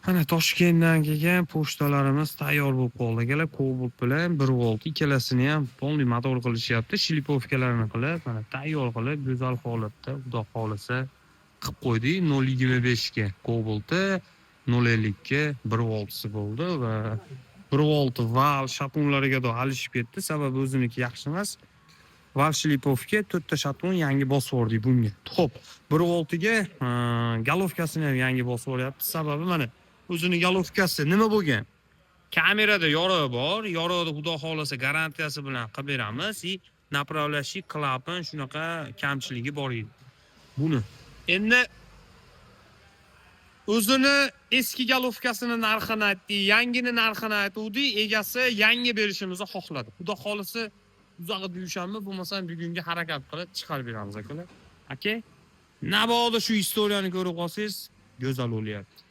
Mana, Toshkentdan kelgan pochtalarimiz tayyor bo'lib qoldi, akalar. Cobalt bilan 1.6 ikkalasini ham полный motor qilishyapti. Шлифовка larini qilib, mana, tayyor qilib, go'zal holatda, Xudo xohlasa, qilib qo'ydik. 0.25 ga Cobalt'i, 0.50 ga 1.6si bo'ldi va 1.6 val шатун lariga da alishib ketdi. Sababi o'ziniki yaxshi emas. Val, шлифовка, to'rtta шатун yangi bosib yubordik bunga. Xo'p, 1.6 ga головка sini ham yangi bosib yuboryapmiz. Sababi, mana, o'zini головка si nima bo'lgan? Kamerada yorug'i bor. Yorug'ini, Xudo xohlasa, garantiyasi bilan qilib beramiz. И направляющий klapan shunaqa kamchiligi bor edi. Buni endi o'zini eski головка sini narxini aytdik, yangini narxini aytuvdik, egasi yangi berishimizni xohladi. Xudo xohlasa, uzog'i dushanba bo'lmasam bugunga harakat qilib chiqarib beramiz, akalar. Aka, nabodo shu история ni ko'rib qolsangiz, go'zal bo'lyapti.